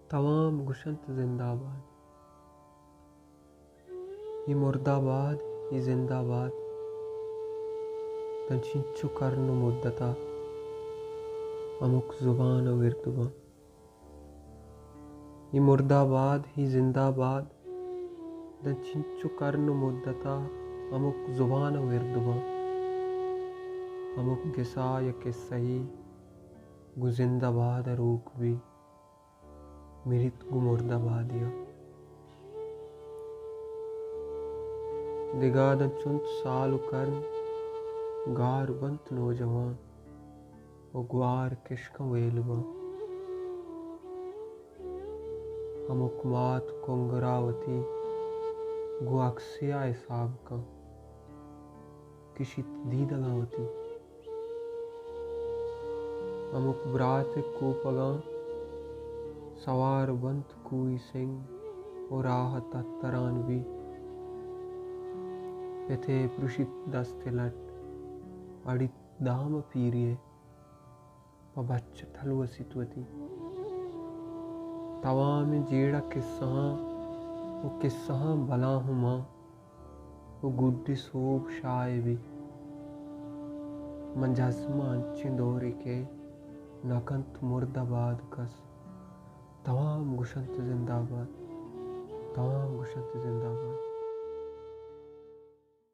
توام گوشنت زندہ باد۔ اے مردہ باد، اے زندہ باد، داں چنچو کرن و مدتا ہمک زبان ء ورد باں۔ اے مردہ باد، اے زندہ باد، داں چنچو کرن و مدتا ہمک زبان ء ورد باں۔ ہمک گسا یا کسہی گوں زندہ باد ء روک بی، مریت گوں مردہ بادیا۔ دگہ داں چنت سال و کرن گار بنت نوجوان و گوار کشکاں ویل باں۔ ہمک مات کنگرا وتی گوں اکسیا حساب کن، کشیت دیدگاں وتی۔ ہمک برات ء کوپگاں سوار بنت کوئی سنگ و راہ تتران بی۔ پتے پرشیت دست لٹ، اڑیت دام پیری ء، پہ بچ تلوسیت وتی۔ توامیں جیڑہ کسہاں و کسہاں بلاہماں و گڈی سوب شاہ بی۔ من جزماں انچیں دورے کہ نہ کنت مردہ باد کس۔ توام گوشنت زندہ باد، توام گوشنت زندہ باد۔